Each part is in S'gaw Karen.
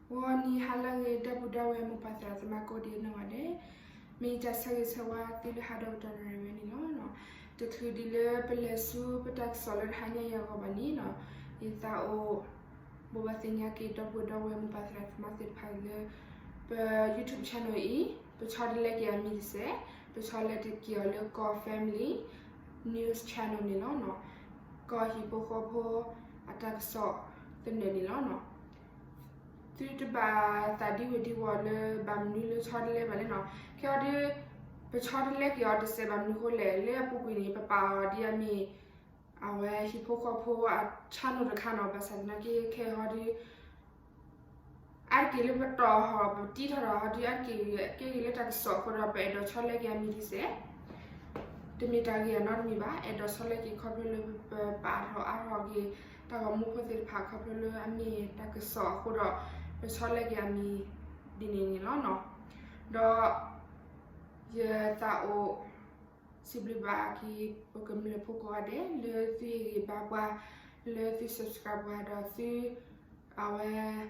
ဂီၤနံၤဟါလၢအဂ့ၤ ဒီပုၢ်ဒီဝဲၢ်မိၢ်ပၢ်သရၣ်သမါကိးဒံးနီၢ်ဂၤဒဲး, မ့ၢ်ယတၢ်ဆၢဂ့ၤဆၢဝါသုလၢဟါဒီကတီၢ်နၣ်ရံၣ်ဝဲန့ၣ်လီၤ. တချုးဒ်လၢပလဲၤဆူပတၢ်ကစီၣ်လၢတဟါညါအံၤအဂီၢ်ဘၣ်န့ၣ်, ယသးအိၣ် ဘိးဘၣ်သ့ၣ်ညါက့ၤဒီပုၢ်ဒီဝဲၢ်မိၢ်ပၢ်သရၣ်သမါသ့ၣ်တဖၣ်လၢ ပ YouTube channel အံၤ ပဆီတလဲက့ၤအမံၤတစဲး, ပဆီလဲက့ၤအီၤလၢကီၢ် Family News Channel န့ၣ်လီၤ. ကီၢ်ဟံၣ်ဖိဃီဖိအတၢ်ကစီၣ်သနၢၣ်န့ၣ်လီၤ. သုတဘၣ်သးဒံဝ့ၤဒံဝီၤလၢဘၣ်မနုၤလၢဆီတလဲဘၣ်လဲၣ်နီၤ. ခဲအံၤဒီး ပဆီတလဲက့ၤအီၤတစဲးဘၣ်မနုၤအဃိလဲၣ်, လၢအပူၤကွံာ်န့ၣ် ပပာ်အီၤဒ်အမ့ၢ် အဝဲဟံၣ်ဖိဃီဖိအ channel တခါနီၤ. ဘၣ်ဆၣ်သနာ်က့ ခဲအံၤဒီး အါတက့ၢ်လၢပတီၢ်ဟီၣ် ပတံထီၣ်ဒီးဟီဒီး အါတက့ၢ်ကဲက့ၤလၢတၢ်ကစီၣ်အဃိဒီး ပအဲၣ်ဒိးဆီလဲက့ၤအမံၤတစဲး, တမ့ၢ်တၢ်ဂ့ၢ်အနီတမံၤဘၣ်. အဲၣ်ဒိးဆီလဲက့ၤခီဖျိလၢပပာ်ထီၣ်အါထီၣ်က့ၤ တၢ်ဂီၤမူဖိသ့ၣ်တဖၣ် ခီဖျိလၢအမ့ၢ်တၢ်ကစီၣ်အဃိဒီး ပဆီလဲက့ၤအမံၤဒ်န့ၣ်န့ၣ်လီၤ. ဒီး ယသးအိၣ် စံးဘျုးဘၣ်က့ၤ ပကမျၢၢ်ဖိကိးဂၤဒဲး လၢသုဟ့ၣ်ဂံၢ်ဘါပှၤ, လၢသု subscribe ပှၤဒီးသု အဝဲ ဟ့ၣ်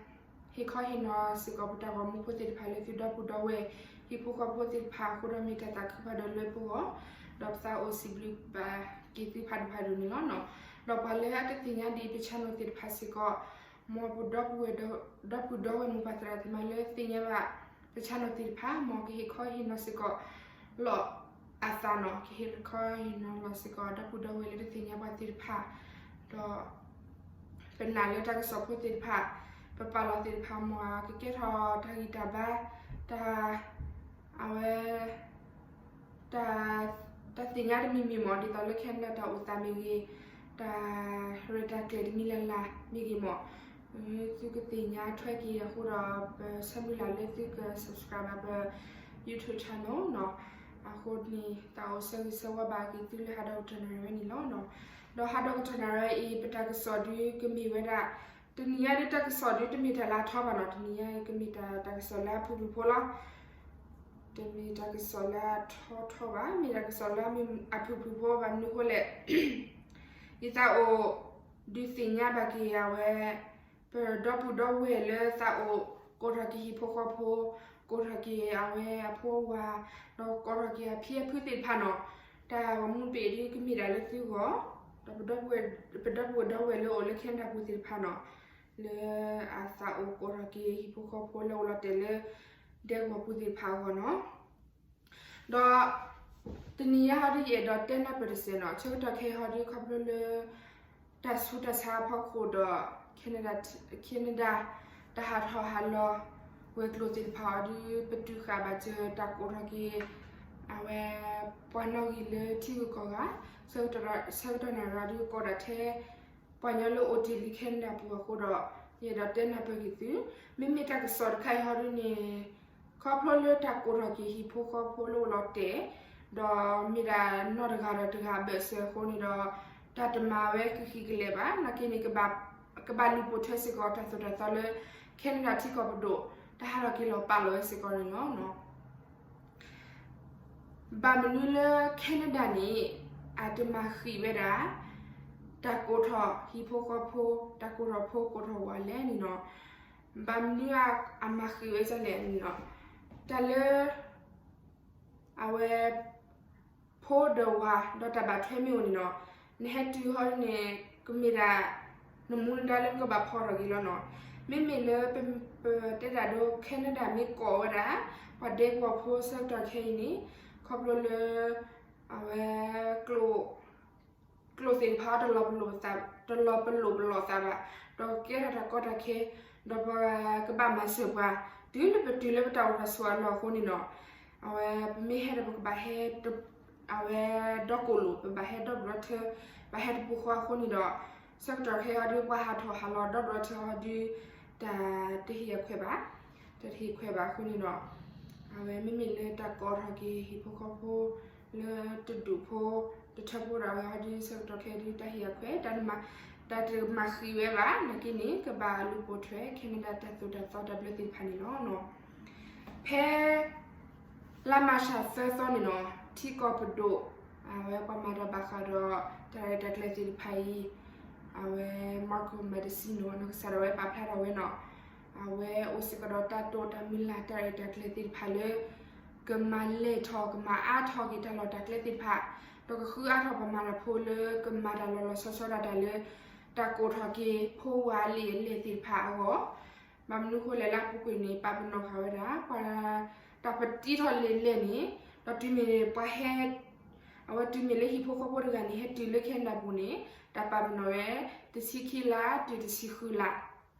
ခီဟ့ၣ်နီၤစ့ၢ်ကီးပတၢ်ဂီၤမူဖိသ့ၣ်တဖၣ်လၢသုဒီပုၢ်ဒီဝဲၢ် ဟံၣ်ဖိဃီဖိသ့ၣ်တဖၣ်အဃိဒီး မ့ၢ်တၢ်သးခုဖးဒိၣ်လၢပဂီၢ်, ဒီးပသးအိၣ်စံးဘျုးဘၣ်က့ၤသုဖးဒိၣ်ဖးဒိၣ်န့ၣ်လီၤ. ဒီးပှၤလၢအတသ့ၣ်ညါဒံးပ channel သ့ၣ်တဖၣ်စ့ၢ်ကီး, မ်ပဒီပုၢ်ဝဲၢ် ဒီပုၢ်ဒီဝဲၢ်မိၢ်ပၢ်သရၣ်သမါလၢသ့ၣ်ညါဘၣ် ပ channel သ့ၣ်တဖၣ် မ်ကဟ့ၣ်ခီဟ့ၣ်နီၤစ့ၢ်ကီး လီၤအသးနီၤ, ကဟ့ၣ်ခီဟ့ၣ်နီၤလီၤစ့ၢ်ကီး ဒီပုၢ်ဒီဝဲၢ်လၢတသ့ၣ်ညါပှၤသ့ၣ်တဖၣ်, ဒီး ပနာ်လၢတၢ်ကစီၣ်ဖိသ့ၣ်တဖၣ် ပပာ်လီၤသ့ၣ်တဖၣ် မ်အကကဲထီၣ်တၢ်ဂံၢ်တၢ်ဘါ, တၢ် အဝဲ တၢ် တၢ်သ့ၣ်ညါတမံၤမံၤမ့ၢ် ဒ်သိးလၢ Canada တၢ်အိၣ်သးမ့ၢ်ဂ့ၤ, တၢ်ရဲၣ်တၢ်ကျဲၤတမံၤလၢ်လၢ်မ့ၢ်ဂ့ၤမ့ၢ်, သုကသ့ၣ်ညါထွဲက့ၤအဃိဒီး ပဆၢမုၢ်လၢ်လၢသုက subscribe ဘၣ်ပ YouTube channel နီၤ. အဃိန့ၣ် သးအိၣ်ဆၢဂ့ၤဆၢဝါဘၣ်က့ၤသုလၢဟါဒီကတီၢ်နၣ်ရံၣ်ဝဲန့ၣ်လီၤ. ဒီးဟါဒီကတီၢ်နၣ်ရံၣ်ဝဲအံၤ ပတၢ်ကစီၣ်ဒုးကမ့ၢ်ဝဲဒၣ် တနံၤညါဒုးတၢ်ကစီၣ်ဒုးတမ့ၢ်တၢ်လၢအထီဘၣ်နီၤ, တနံၤညါအံၤကမ့ၢ်တၢ် တၢ်ကစီၣ်လၢအဖုၣ်ဖုၣ်ဖိလီၤ. တမ့ၢ်တၢ်ကစီၣ်လၢအထီထီဘၣ်, မ့ၢ်တၢ်ကစီၣ်လၢအဖုၣ်ဖုၣ်ဖိဘၣ်မနုၤအဃိလဲၣ်, ယသးအိၣ်ဒုးသ့ၣ်ညါဘၣ်က့ၤအဝဲ ပဒီပုၢ်ဒီဝဲၢ်လၢသးအိၣ်ကိးထီၣ်က့ၤဟံၣ်ဖိဃီဖိ, ကိးထီၣ်က့ၤအဝဲအဖိအဝၤ, ဒီးကိးထီၣ်က့ၤအဖံအဖုသ့ၣ်တဖၣ်နီၤ, တၢ်ဂီၤမူပ့ၤဒုးကမ့ၢ်ဒၣ်လၢသုဂီၢ်, ဒီးပဒီပုၢ်ဝဲၢ်ဒီဝဲၢ်လၢအိၣ်လၢ Canada ပူၤသ့ၣ်တဖၣ်နီၤ, လၢအသးအိၣ်ကိးထီၣ်က့ၤဟံၣ်ဖိဃီဖိလၢအိၣ်လီၤတဲာ်လၢ ဒဲကဝီၤပူၤသ့ၣ်တဖၣ်အဂီၢ်နီၤ. ဒီး တနံၤညါဟီဒုးယအဲၣ်ဒိးတဲနၢ်ပၢၢ်တစဲးနီၤ, ဆၢကတီၢ်ခဲအံၤဟီဒုးခီဖျိလၢ တၢ်ဆူးတၢ်ဆါအဖီခိၣ်ဒီး Canada, Canada တၢ်ဟးထီၣ်ဟးလီၤ ဝဲၤကျိၤသ့ၣ်တဖၣ်အီၤဒုး ပတုာ်ဃာ်ဘၣ်စၢၤတၢ်ကိးထီၣ်က့ၤ အဝဲ ပှၤနီၣ်ဂံၢ်လၢထံဂုၤကီၢ်ဂၤ, ဆၢကတီၢ် ဆၢကတီၢ်နၣ်ရံၣ်ဒုးကိးဒၣ်ထဲ ပှၤကညီလၢအိၣ်တ့ၢ်လံ Canada ပူၤအဃိဒီး ယအဲၣ်ဒိးတဲနၢ်ပၢၢ်က့ၤသု, မ့မ့ၢ်တၢ်ကစီၣ်တခါအံၤဟီဒုးန့ၣ် ခီဖျိလၢတၢ်ကိးထီၣ်က့ၤဟံၣ်ဖိဃီဖိလၢအိၣ်လီၤတဲာ်, ဒီးမ့ၢ်ဒၣ်နီၢ်တဂၤဒီးတဂၤအဘၢၣ်စၢၤအဃိန့ၣ်ဒီး တၢ်တမၤဝဲကဃံးကလဲာ်ဘၣ်, နာ်က့န့ၣ် ကဘၣ်လူၤပိာ်ထွဲစ့ၢ်ကီးတၢ်သိၣ်တၢ်သီလၢ Canada ထံကီၢ်ပဒိၣ် တၢ်ဟးထီၣ်က့ၤလီၤပာ်လီၤဝဲစ့ၢ်ကီးန့ၣ်လီၤ. ဘၣ်မနုၤလၢ Canada န့ၣ် အတမၤဃံးဝဲဒၣ် တၢ်ကိးထီၣ်ဟံၣ်ဖိဃီဖိ, တၢ်ကိးထီၣ်ဖိကိးထီၣ်ဝၤလဲၣ်န့ၣ်နီၤ, ဘၣ်မနုၤအမၤဃံးဝဲဒ်လဲၣ်န့ၣ်နီၤ, တၢ်လၢ အဝဲ ဖိဒီးဝၤ ဒီးတၢ်ဘၣ်ထွဲမ့ၢ်အိၣ်န့ၣ်နီၤ, နဟဲတုၤဟီန့ၣ် ကမ့ၢ်ဒၣ် နမူနဒါလၢနကဘၣ်ဖီထီၣ်က့ၤလီၤနီၤ. မ့မ့ၢ်လၢ ပတဲဒၣ်ဒိ Canada မ့ၢ်ကိးဝဲဒၣ် ပှၤဒဲကဝီၤဖိဆၢကတီၢ်ခဲအံၤန့ၣ် ခီဖျိလၢ အဝဲ ကျိ ကျိသ့ၣ်တဖၣ် တလီၤပလိာ်သး တလီၤပလိာ်ပလိာ်သးဘၣ်, ဒီးကဲထီၣ်တၢ်ကီတၢ်ခဲ, ဒီးပကဘၣ်မၤစၢၤပှၤ တုၤလၢပတုၤလၢပတၢ်အိၣ်တၢ်ဆိးအလီၢ်အဃိန့ၣ်နီၤ, အဝဲ ပမ့ၢ်ဟဲဒီး ပကဘၣ်ဟဲ အဝဲ ဒီကိၣ်လိာ် ပဘၣ်ဟဲဒီဒူၣ်ဒီထၢ ဘၣ်ဟဲတပူၤဃီအဃိန့ၣ်ဒီး ဆၢကတီၢ်ခဲအံၤဒုး ပှၤဟးထီၣ်ဟးလီၤဒီဒူၣ်ဒီထၢအီၤဒုး တၢ်တဟ့ၣ်အခွဲးဘၣ်, တၢ်တဟ့ၣ်ခွဲးဘၣ်အဃိန့ၣ်ဒီး အဝဲမ့မ့ၢ်လၢတၢ်ကိးထီၣ်က့ၤဟံၣ်ဖိဃီဖိ လၢတဒူၣ်ဖိ တထၢဖိဒီး အဝဲဟီဒုး ဆၢကတီၢ်ခဲအံၤဒုးတၢ်ဟ့ၣ်အခွဲး တၢ်တမၤဃံးဝဲဘၣ် နာ်က့န့ၣ် ကဘၣ်လူၤပိာ်ထွဲ Canada တၢ်သိၣ်တၢ်သီတၢ်ဘျၢသ့ၣ်တဖၣ်န့ၣ်လီၤ. ဖဲ လါမၤရှးသၢသီန့ၣ်နီၤ ထံကီၢ်ပဒိၣ် အဝဲပှၤမၤတၢ်ဘၣ်ဃးဒီး တၢ်ရဲၣ်တၢ်ကျဲၤသ့ၣ်တဖၣ်အံၤ အဝဲ Marco Mendicino နီၢ်ကစၢ်ဒၣ်ဝဲပာ်ဖျါထီၣ်ဝဲနီၤ, အဝဲအိၣ်စ့ၢ်ကီးဒီးတၢ်တိာ်တၢ်မုၢ်လၢ် တၢ်ရဲၣ်တၢ်ကျဲၤသ့ၣ်တဖၣ်လၢ ကမၤလဲၢ်ထီၣ် ကမၤအါထီၣ်က့ၤတၢ်လီၢ်တၢ်ကျဲသ့ၣ်တဖၣ်, ဒီးကဃုအါထီၣ်ပှၤမၤတၢ်ဖိလၢကမၤတၢ်လီၤလီၤဆီဆီဒၣ်တၢ်လၢ တၢ်ကိးထီၣ်က့ၤဖိဝၤလံာ်အလဲၢ်သ့ၣ်တဖၣ်အဂီၢ်. ဘၣ်မနုၤအဃိလဲၣ် လၢအပူၤကွံာ်န့ၣ် ပာ်ပနီၣ်ဃာ်ဝဲဒၣ် ပှၤတၢ်ပတံထီၣ်လံာ်လဲၢ်န့ၣ်, ဒီးတုၤမ့ၢ်ပှၤဟဲ အဝဲတုၤမ့ၢ်လၢဟံၣ်ဖိဃီဖိတဂၤန့ၣ် ဟဲတုၤလၢ Canada ပူၤန့ၣ် တၢ်ပာ်ပနီၣ်ဝဲ တဆံခံလါတုၤတဆံဃုလါ.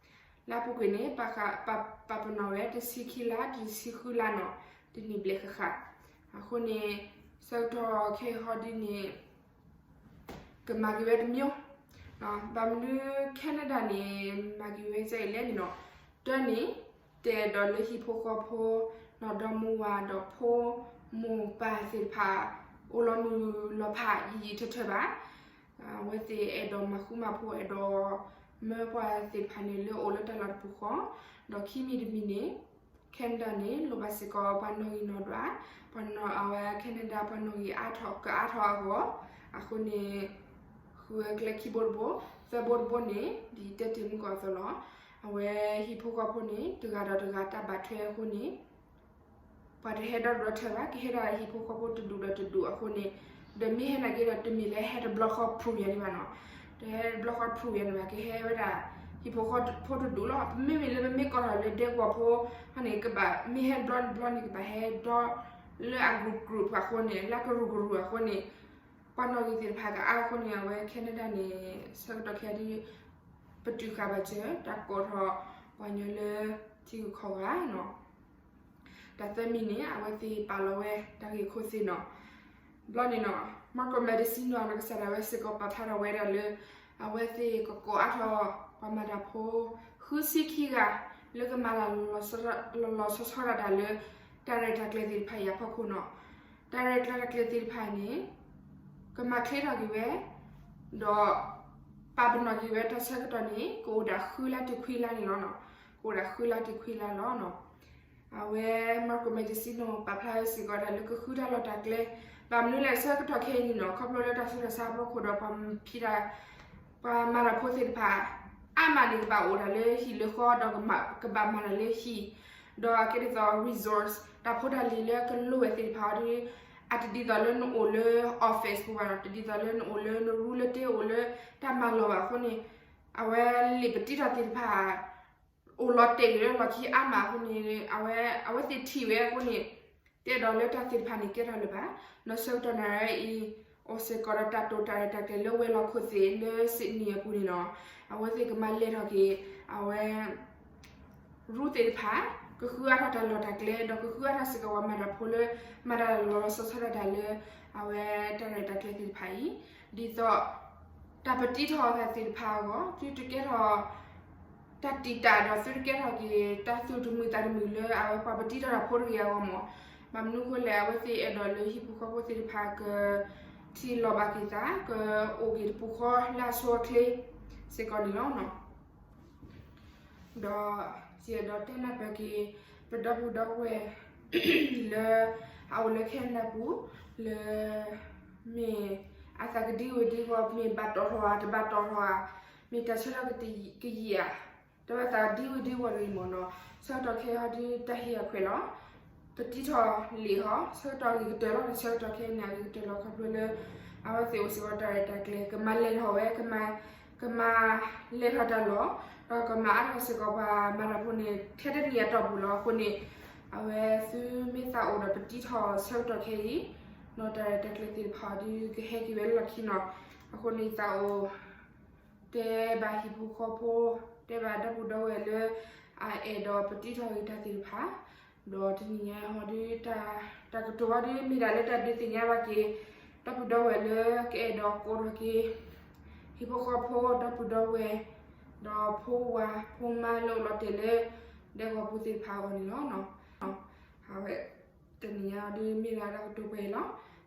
လၢအပူၤကွံာ်န့ၣ် ပာ်ပနီၣ်ဝဲတဆံခံလါတုၤတဆံဃုလါနီၤ, တနံၣ်ဘျဲၣ်ဃၣ်ဃၣ်. အဃိန့ၣ် ဆၢကတီၢ်ခဲအံၤဟီဒ်န့ၣ် ကမၤက့ၤဝဲတမံၤ, ဘၣ်မနုၤ Canada န့ၣ် မၤက့ၤဝဲဒ်အံၤလဲၣ်န့ၣ်နီၤ, တၢ်န့ၣ် တအဲၣ်ဒိးလၢဟံၣ်ဖိဃီဖိ နီၢ်ဒီမါဝၤဒီးဖိမိၢ်ပၢ်သ့ၣ်တဖၣ် အိၣ်လီၤမုၢ်လီၤဖးယံာ်ယံာ်ထၢထၢဘၣ်. အဝဲသ့ၣ်အဲၣ်ဒိးမၤဃူမၤဖိး အဲၣ်ဒိးမၢပှၤသ့ၣ်တဖၣ်န့ၣ် လၢအိၣ်လၢတၢ်လီၢ်တပူၤဃီ, ဒီးခံမံၤတမံၤန့ၣ် Canada န့ၣ် လိၣ်ဘၣ်စ့ၢ်ကီးပှၤနီၣ်ဂံၢ်နီၣ်ဒွး, ပှၤနီၣ် အဝဲ Canada ပှၤနီၣ်ဂံၢ်အါထီၣ်ကအါထီၣ်အဂီၢ်, အဃိန့ၣ် ဃုဝဲကျဲခံဘိတဘိ, သၢဘိတဘိန့ၣ် ဒ်တဲတ့ၢ်မုၢ်ကီၢ်အသိးလီၤ. အဝဲဟံၣ်ဖိဃီဖိန့ၣ် တဂၤဒီးတဂၤတၢ်ဘၣ်ထွဲအဃိန့ၣ် ပှၤတဟဲဒီဒီထၢဘၣ်, ကဟဲဒၣ်ဟံၣ်ဖိဃီဖိတဒူၣ်ဒီးတဒူၣ်အဃိန့ၣ်, ဒီးမ့ၢ်ဟဲနာ်က့ဒီး တမ့ၢ်လၢဟဲတဘျီဃီ proof ယၤန့ၣ်ဘၣ်နီၤ, တဟဲတဘျီဃီ proof ယၤန့ၣ်ဘၣ်, ကဟဲဝဲဒၣ် ဟံၣ်ဖိဃီဖိတဒူၣ်လီၤ. ပမ့မ့ၢ်လၢပမ့ၢ်ကိးထီၣ်လၢဒဲကဝီၤဖိန့ၣ် ကဘၣ်မ့ၢ်ဟဲတဘျီတဘျီန့ၣ် ကဘၣ်ဟဲဒီလၢအ group group အဃိန့ၣ် လၢကရူၢ်ကရူၢ်အဃိန့ၣ် ပှၤနီၣ်ဂံၢ်သ့ၣ်တဖၣ်ကအါအဃိန့ၣ် အဝဲ Canada န့ၣ် ဆၢကတီၢ်ခဲအံၤဒ် ပတုာ်ဃာ်ဘၣ်စၢၤ တၢ်ကိးထီၣ်ပှၤကညီလၢထံဂုၤကီၢ်ဂၤနီၤ. တၢ်သၢမံၤန့ၣ် အဝဲသ့ၣ်ပာ်လီၤဝဲတၢ်ဂ့ၢ်ခိၣ်သ့ၣ်နီၤ. ဘျီန့ၣ်နီၤ Marco Mendicino နီၢ်ကစၢ်ဒၣ်ဝဲစ့ၢ်ကီးပာ်ဖျါထီၣ်ဝဲဒၣ်လၢ အဝဲသ့ၣ်ကကိးအါထီၣ်ပှၤမၤတၢ်ဖိ ဃုဆံခံဂၤ လၢကမၤတၢ်လီၤလီၤဆီဆီဒၣ်တၢ်လၢ တၢ်ရဲၣ်တၢ်ကျဲၤသ့ၣ်တဖၣ်အံၤအဖီခိၣ်နီၤ. တၢ်ရဲၣ်တၢ်ကျဲၤသ့ၣ်တဖၣ်န့ၣ် ကမၤချ့ထီၣ်က့ၤဝဲ ဒီးပာ်ပနီၣ်က့ၤဝဲတၢ်ဆၢကတီၢ်န့ၣ် ကအိၣ်ဒၣ်ဃုလါတုၤခွံလါန့ၣ်လီၤ. ကအိၣ်ဒၣ်ဃုလါတုၤခွံလါလီၤ. အဝဲ Marco Mendicino ပာ်ဖျါဝဲစ့ၢ်ကီးဒၣ်လၢကဃုတၢ်လီၢ်တၢ်ကျဲ ဘၣ်မနုၤလဲၣ် ဆၢကတီၢ်ခဲအံၤန့ၣ်နီၤ ခီဖျိလၢတၢ်ဆူးတၢ်ဆါအဖီခိၣ်ဒီး ပှၤဖံးတၢ် ပှၤမၤတၢ်ဖိသ့ၣ်တဖၣ် အါမးန့ၣ် ကဘၣ်အိၣ်ဒၣ်လၢဟံၣ်လၢဃီ ဒီးကဘၣ်မၤတၢ်လၢဟံၣ် ဒီးအကဲဒ်သိး resource တၢ်ဖိတၢ်လံၤလၢကလိၣ်ဝဲသ့ၣ်တဖၣ်အံၤဒီး အတဒ်သိးလၢနအိၣ်လၢ office ပူၤဘၣ်နီၤ, တဒ်သိးလၢနအိၣ်လၢနရူလၢတ့ အိၣ်လၢတၢ်မၤလီၢ်ဘၣ်အဃိန့ၣ် အဝဲလံာ်ပတံထီၣ်သ့ၣ်တဖၣ် အိၣ်လီၤတဲာ်က့ၤလၢလီၢ်ခံအါမးအဃိန့ၣ် အဝဲသ့ၣ်ထံၣ်ဝဲအဃိန့ၣ် တအဲၣ်ဒိးလၢတၢ်သ့ၣ်တဖၣ်န့ၣ်ကဲထီၣ်လၢၤဘၣ်. ဒီးဆၢကတီၢ်နၣ်ရံၣ်အံၤ အိၣ်စ့ၢ်ကီးဒီးတၢ်တိာ်တၢ်ရဲၣ်တၢ်ကျဲၤလၢဝဲၤလီၢ်ခိၣ်သ့ၣ်လၢ Sydney အပူၤန့ၣ်နီၤ, အဝဲသ့ၣ်ကမၤလဲၢ်ထီၣ်က့ၤ အဝဲ ရူသ့ၣ်တဖၣ် ကဃုအါထီၣ်တၢ်လီၢ်တၢ်ကျဲ ဒီးကဃုအါထီၣ်စ့ၢ်ကီးပှၤမၤတၢ်ဖိလၢ မၤတၢ်လီၤလီၤဆီဆီဒၣ်တၢ်လၢ အဝဲတၢ်ရဲၣ်တၢ်ကျဲၤသ့ၣ်တဖၣ်အံၤ ဒ်သိး တၢ်ပတံထီၣ်အသးသ့ၣ်တဖၣ်အဂီၢ် သုတကဲထီၣ် တၢ်တံာ်တာ်ဒီးသုတကဲထီၣ်က့ၤ တၢ်သူၣ်တမုာ်သးတမုာ်လၢအဝဲပှၤပတံထီၣ်တၢ်ဖိတဂ့ၤအဂီၢ်မး. ဘၣ်မနုၤအဃိလဲၣ် အဝဲသ့ၣ်အဲၣ်ဒိးလၢဟံၣ်ဖိဃီဖိသ့ၣ်တဖၣ်က ထံၣ်လီၤဘၣ်က့ၤသး ကအိၣ်က့ၤတပူၤဃီလၢအဆိအချ့စ့ၢ်ကီးန့ၣ်လီၤ. ဒီးယအဲၣ်ဒိးတဲနၢ်ပၢၢ်က့ၤ ပဒီပုၢ်ဒီဝဲၢ် လၢ အအိၣ်လၢ Canada ပူၤ လၢ မ့ၢ်အသးကဒံဝ့ၤဒံဝီၤ မ့ၢ်ဘၣ်တီၢ်ထီၣ်ဧါ တဘၣ်တီၢ်ထီၣ်ဧါ, မ့ၢ်တၢ်ဆၢထၢၣ်ကယံာ်ဧါ, တဝဲသးဒံဝ့ၤဒံဝီၤတဂ့ၤမးနီၤ, ဆၢကတီၢ်ခဲအံၤဟီဒုးတၢ်ဟ့ၣ်အခွဲးလီၤ. ပတံထီၣ်လံာ်ဟီ ဆၢကတီၢ်ဂ့ၤကတၢၢ်လီၤ, တၢ်ဆၢကတီၢ်ခဲအံၤန့ၣ် ဂ့ၤကတၢၢ်လီၤ ခီဖျိလၢ အဝဲသ့ၣ်အိၣ်စ့ၢ်ကီးတၢ်ရဲၣ်တၢ်ကျဲၤ ကမၤလဲၢ်ထီၣ်ဝဲ ကမၤလဲၢ်ထီၣ်တၢ်လီၢ်, ဒီးကမၤအါထီၣ်စ့ၢ်ကီးပှၤမၤတၢ်ဖိန့ၣ် ထဲတနံၣ်အတီၢ်ပူၤလီၤ. အဃိန့ၣ် အဝဲသုမ့ၢ်သးအိၣ်ဒီးပတံထီၣ်ဆၢကတီၢ်ခဲအံၤ ဒီးတၢ်ရဲၣ်တၢ်ကျဲၤသ့ၣ်တဖၣ်ဒုးကဟဲက့ၤဝဲလၢလီၢ်ခံနီၤ. အဃိန့ၣ် သးအိၣ် တဲဘၣ်ဟံၣ်ဖိဃီဖိ တဲဘၣ်ဒီပုၢ်ဒီဝဲၢ်လၢ အအဲၣ်ဒိးပတံထီၣ်ဂ့ၤတၢ်သ့ၣ်တဖၣ်, ဒီးတနံၤညါဟီဒုး တၢ်ကတိၤဟီဒုး မ့ၢ်ဒၣ်လၢတၢ်ဒုးသ့ၣ်ညါဘၣ်က့ၤ ဒီပုၢ်ဒီဝဲၢ်လၢကအဲၣ်ဒိးကိးထီၣ်က့ၤ ဟံၣ်ဖိဃီဖိ ဒီပုၢ်ဒီဝဲၢ် ဒီးဖိဝၤဖိမါလၢအိၣ်လီၤတဲာ်လၢဒဲကဝီၤပူၤသ့ၣ်တဖၣ်အဂီၢ်န့ၣ်လီၤ. အဝဲ တနံၤညါဒုးမ့ၢ်ဒၣ်တၢ်ကတိၤပှဲၤအံၤလီၤ.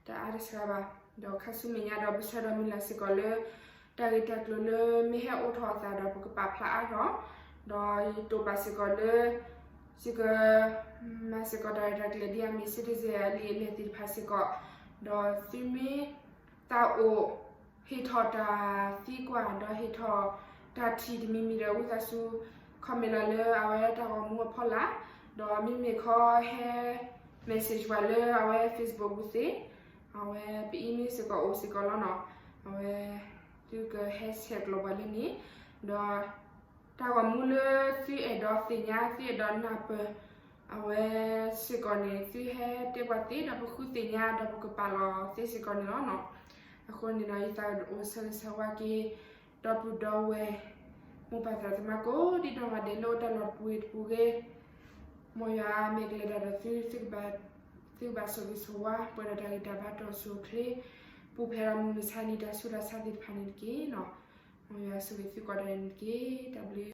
တၢ်အါတစှၤဘၣ်, ဒီးခါဆူမဲာ်ညါဒီးပဆၢဒီးမုၢ်လၢ်စ့ၢ်ကီးလၢ တၢ်ဂ့ၢ်တၢ်ကျိၤလၢမ့ၢ်ဟဲအိၣ်ထီၣ်အသးဒီးပကပာ်ဖျါအါထီၣ်, ဒီးယတိာ်ပာ်စ့ၢ်ကီးလၢ ယက မၤစ့ၢ်ကီးတၢ်ရဲၣ်တၢ်ကျဲၤဒ်အမ့ၢ် citizen အလံာ်အလဲၢ်သ့ၣ်တဖၣ်စ့ၢ်ကီး, ဒီးသုမ့ၢ်သးအိၣ် ဟ့ၣ်ထီၣ်တၢ်သံကွၢ် ဒီးဟ့ၣ်ထီၣ်တၢ်ထံၣ်တမံၤမံၤဒီး ဝံသးစူၤ comment လီၤလၢအဝဲတၢ်ဂီၤမူအဖီလာ်, ဒီးမ့မ့ၢ်ခီဟဲ message ပှၤလၢအဝဲ Facebook ပူၤသ့, အဝဲပ email စ့ၢ်ကီးအိၣ်စ့ၢ်ကီးလီၤနီၤ, အဝဲ သုကဟဲဆဲးကျိးပှၤလၢန့ၣ်, ဒီးတၢ်ဂီၤမူလၢသုအဲၣ်ဒိးသ့ၣ်ညါ သုအဲၣ်ဒိးနၢ်ပၢၢ် အဝဲစ့ၢ်ကီးန့ၣ် သုဟဲတဲပှၤသ့ဒီးပဃုသ့ၣ်ညါဒီးပကပာ်လီၤသ့စ့ၢ်ကီးန့ၣ်လီၤနီၤ. အဃိန့ၣ်ဒီး ယသးအိၣ်ဆၢဂ့ၤဆၢဝါက့ၤ ဒီပုၢ်ဒီဝဲၢ် မိၢ်ပၢ်သရၣ်သမါကိးဒံနီၢ်ဂၤဒဲးလၢအိၣ်တၢ်လီၢ်တပူၤဂ့ၤတပူၤဂ့ၤ, မ်ယွၤမ့ၢ်ကလဲၤတၢ်ဒီးသု, သုကဘၣ်ဆိၣ်ဂ့ၤဆိၣ်ဝါ ပှဲၤဒီးတၢ်ဂံၢ်တၢ်ဘါတီၢ်ဆူၣ်အိၣ်ချ့, ပူၤဖျဲးဒီးမုၢ်မဆါနံၤတၢ်ဆူးတၢ်ဆါသ့ၣ်တဖၣ်န့ၣ်တက့ၢ်နီၤ. မ်ယွၤဆိၣ်ဂ့ၤသုကိးဂၤဒဲးန့ၣ်တက့ၢ်. တၢ်ဘျုး